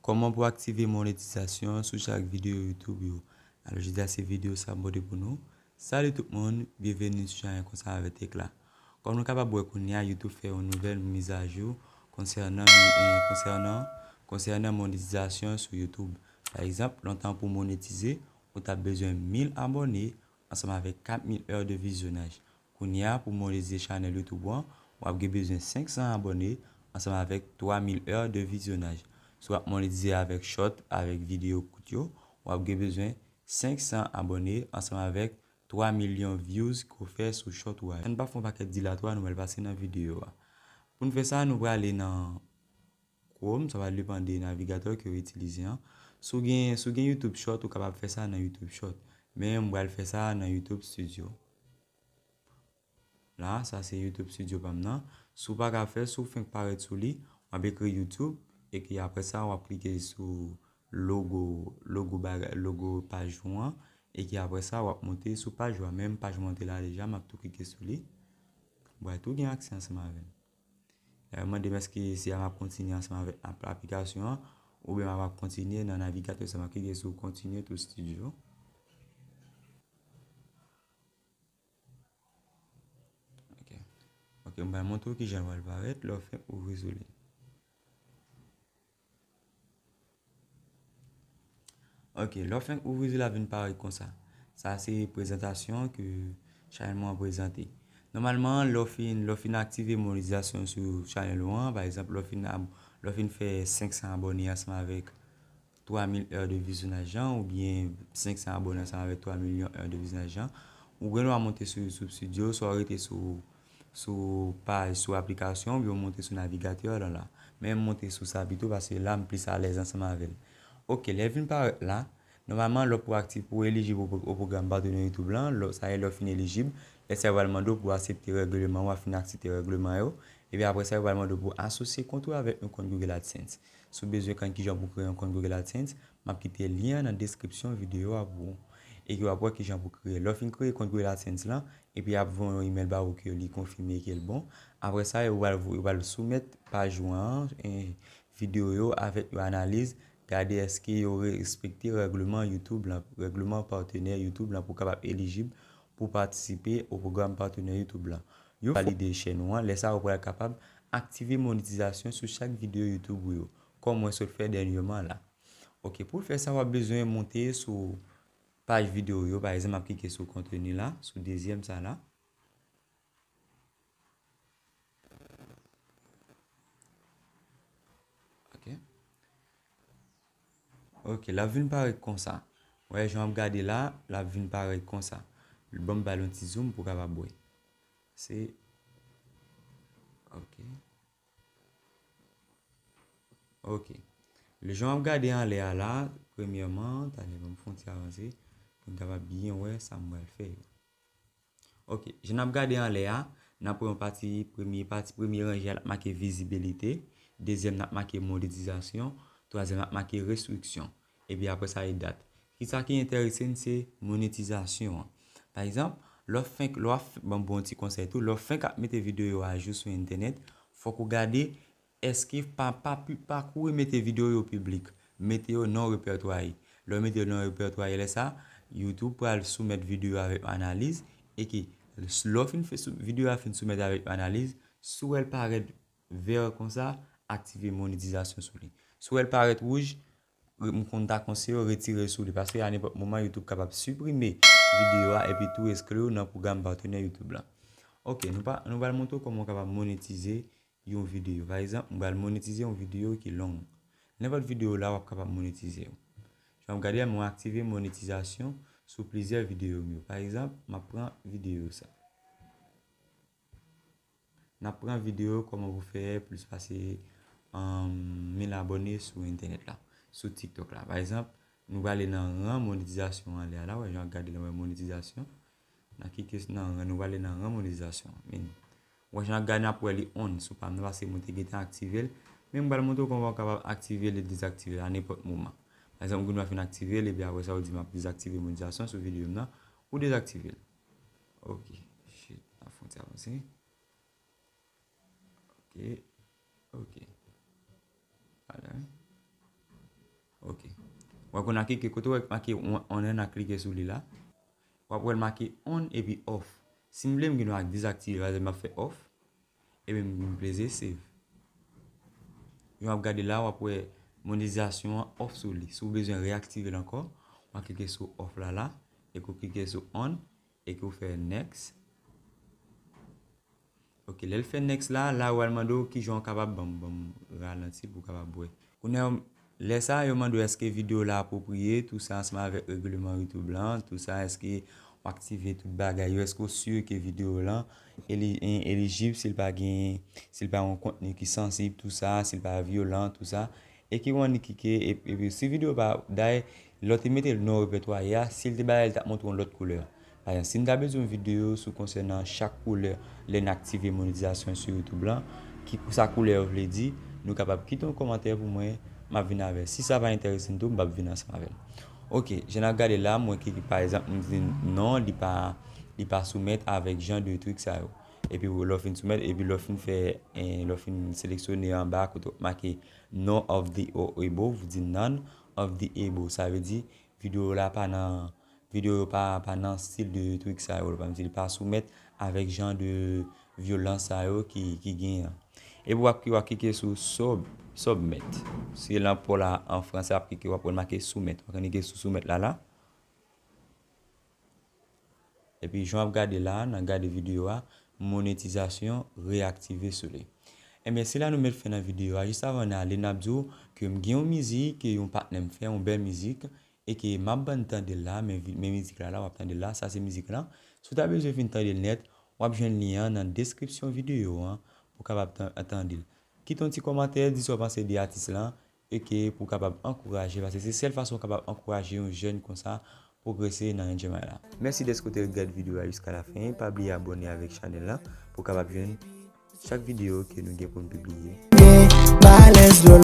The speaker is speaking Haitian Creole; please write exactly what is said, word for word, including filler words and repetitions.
Kòman pou aktive monetizasyon sou chak videyo YouTube yo? Alò, jodi a se videyo sa m pote pou nou. Salut tout moun, byenveni sou chanèl Konsa avè Tech la. Kòm nou kapab wè kounye a, YouTube fè yon nouvèl mizajou konsènan, eh, konsènan, konsènan monetizasyon sou YouTube. Pa egzanp, lontan pou monetize, ou t ap bezwen mil abòne ansanm avèk kat mil è de vizyonaj. Kounye a, pou monetize chanèl YouTube ou an, w ap gen bezwen senk san abòne ansanm avèk twa mil è de vizyonaj. Si w ap monetize avèk short, avèk videyo kout yo, w ap gen bezwen senk san abòne ansanm avèk twa milyon views ke w fè sou short ou a. Ann pa fè yon pakèt dilatwa, nou pral pase nan videyo a. Pou n fè sa, nou prale nan Chrome, sa va depann de navigatè ke w itilize an. Si w gen, si w gen YouTube Short, ou kapab fè sa nan YouTube Short. Men m pral fè sa nan YouTube Studio. La, sa se YouTube Studio pa m nan. Si w pa ka fè, si w fenk parèt sou li, w ap ekri YouTube, epi apre sa, w ap klike sou logo, logo bagay, logo paj ou an, epi apre sa, w ap monte sou paj ou a. Men paj mwen te la deja, m ap tou klike sou li. W a tou gen aksè ansanm avè l. Lè yo mande m èske se a m ap kontinye ansanm avèk ap-, aplikasyon an, oubyen m ap kontinye nan navigatè sa m ap klike sou Continue to Studio. Ok. Ok, m pral montre w kijan l pral parèt lè w fenk ouvri sou li. Ok, lè w fenk ouvri li, l ap vin parèt konsa. Sa se prezantasyon ke chanèl mwen an prezante. Nòmalman, lè w fin, lè w fin aktive monetizasyon sou chanèl ou an, pa egzanp, lè w fin ab-, lè w fin fè senk san abòne ansanm avèk twa mil è de vizyonaj an, oubyen senk san abòne ansanm avèk twa milyon è de vizyonaj an, ou gen dwa monte sou YouTube Studio, swa w rete sou sou paj, sou aplikasyon, oubyen w monte sou navigatè lan la. Men m monte sou sa pito, paske la m plis alèz ansanm avè l. Ok, lè l vin parèt la, nòmalman, lè w pou aktif, pou w elijib o, o pwogram patenè YouTube lan, lè, sa e lè w fin elijib, lè sa yo pral mande w pou w aksepte règleman, w a fin aksepte règleman yo, epi apre sa, yo pral mande w pou w asosye kont ou avèk yon kont Google AdSense. Si w bezwen konn kijan pou w kreye yon kont Google AdSense, m ap kite lyen an nan deskripsyon videyo a pou ou. Epi w ap wè kijan pou w kreye. Lè w fin kreye kont Google AdSense lan, epi y ap voye yon imèl ba ou ke li konfime ke l bon. Apre sa, yo pral, yo pral soumèt paj ou an, eh, videyo yo avèk yon analiz, gade èske yo respekte règleman YouTube lan, règleman patenè YouTube lan pou w kapab elijib pou w patisipe o pwogram patenè YouTube lan. Yon fwa w valide chèn ou an, lè sa a ou pral kapab aktive monetizasyon sou chak videyo YouTube ou yo, kòm mwen sot fè dènyèman la. Ok, pou w fè sa, w ap bezwen monte sou paj videyo yo. Pa egzanp, m ap klike sou kontni la, sou dezyèm sa la. Ok. Ok, l ap vin parèt konsa. Wè, jan w ap gade la, l ap vin parèt konsa. Ban m ba l yon ti zoom pou w kapab wè. Se, ok. Ok. Lè jan w ap gade anlè a la, premyèman, talè ban m fè yon ti avanse, pou n kapab byen wè sa m pral fè yo. Ok, jan n ap gade anlè a, n ap wè yon pati, premye pati, premye ranje a, l ap make vizibilite, dezyèm, n ap make monetizasyon, twazyèm, n ap make restriksyon, epi apre sa, e dat. Kisa ki enterese n, se monetizasyon an. Pa egzanp, lè w fenk, lè w ap, ban m ba w yon ti konsèy tou, lè w fenk ap mete videyo yo ajou sou entènèt, fòk ou gade èske pa, pa pi-, pa kouri mete videyo yo piblik, mete yo non repètwaye. Lè w mete yo non repètwaye, lè sa, YouTube pral soumèt videyo avèk analiz, e ke lè w fin fè sou, videyo a fin soumèt avèk analiz, si w wè l parèt vè konsa, aktive monetizasyon sou li. Si w wè l parèt wouj, re-, m konn ta konseye w retire sou li, paske a nenpòt moman, YouTube kapab siprime videyo a epi tou eskli w nan pwogram patenè YouTube lan. Ok, nou pa, nou pral montre w kòman w kapab monetize yon videyo. Pa egzanp, m pral monetize yon videyo ki long. Nenpòt videyo la, w ap kapab monetize yo. Jan w ap gade a, mwen aktive monetizasyon sou plizyè videyo m yo. Pa egzanp, m ap pran videyo sa. N ap pran videyo kòman pou fè plis pase, um, mil abòne sou entènèt la, sou TikTok la. Pa egzanp, nou prale nan ran monetizasyon anlè a la, wè, jan w ap gade la, wè, monetizasyon. N a klike nan ran, nou prale nan ran monetizasyon. Men, wè, jan w ap gade, n ap wè li on sou pa m nan, paske mwen te gentan aktive l. Men m pral montre w kòman w kapab aktive l e dezaktive l a nenpòt moman. Pa egzanp, ou gen dwa fin aktive l, epi apre sa, ou di, "M ap dezaktive monetizasyon sou videyo m nan," ou dezaktive l. Ok, shit, n ap fè yon ti avanse. Ok, ok. Ala. W ap konn ake ke kote w wè make on, on an, n a klike sou li la. W ap wè l make on epi off. Si m vle, m gen dwa dezaktive, pa egzanp, m ap fè off. Epi m pleze save. Jan w ap gade la, w ap wè monetizasyon an off sou li. Si w bezwen reyaktive l ankò, w a klike sou off la la, epi w klike sou on, epi w fè next. Ok, lè l fè next la, la yo al mande w kijan w kapab ban m, ban m ralanti pou w kapab wè. Kounye a, lè sa a, yo mande w èske videyo la apwopriye, tou sa ansanm avèk regleman YouTube lan, tou sa, èske w aktive tout bagay yo, èske w si ke videyo lan eli-, en, elijib si l pa gen, si l pa yon kontni ki sansib, tou sa, si l pa vyolan, tou sa. E ki w annik klike, e, epi si videyo pa, dayè, lè w te mete l nan repètwa a, si l te bagay, li t ap montre yon lòt koulè. Pa egzanp, si n ta bezwen yon videyo sou konsènan chak koulè lè n aktive monetizasyon sou YouTube lan, ki sa koulè yo vle di, nou kapab kite yon kòmantè pou mwen, m ap vin avè l. Si sa pa enterese n tou, m p ap vin ansanm avè l. Ok, jan n ap gade la, mwen ki, pa egzanp, m di non, li pa, li pa soumèt avèk jan de trik sa yo. Epi lè w fin soumèt, epi lè w fin fè, eh, lè w fin seleksyone anba kote w make none of the above, ou di none of the above. Sa vle di, videyo la pa nan, videyo yo pa, pa nan stil de trik sa yo, pa m di li pa soumèt avèk jan de vyolans sa yo ki, ki genyen an. Epi w ap, w ap klike sou sub, submit. Si l an pò la an fransè, w ap klike, w ap wè l make soumèt. W ap klike sou soumèt la la. Epi jan w ap gade la, nan gade videyo a, monetizasyon reyaktive sou li. Ebyen, se la nou met fen nan videyo a. Jis avan n ale, n ap di w ke m gen yon mizik ke yon patnè m fè, yon bèl mizik, e ke m ap ban n tande l la, men vi-, men mizik la la, w ap tande l la, sa se mizik lan. Si w ta bezwen vin tande l nèt, w ap jwenn li an nan deskripsyon videyo an pou w kapab tan-, tande l. Kite yon ti kòmantè, di sa w panse de atis lan, e ke pou w kapab ankouraje, paske se sèl fason w kapab ankouraje yon jèn konsa pwogrese nan industry la. Mèsi dèske w te ret gade videyo a jiska lafen. Pa bliye abòne avèk chanèl la pou w kapab jwenn chak videyo ke nou gen pou n pibliye. Balèz, dlo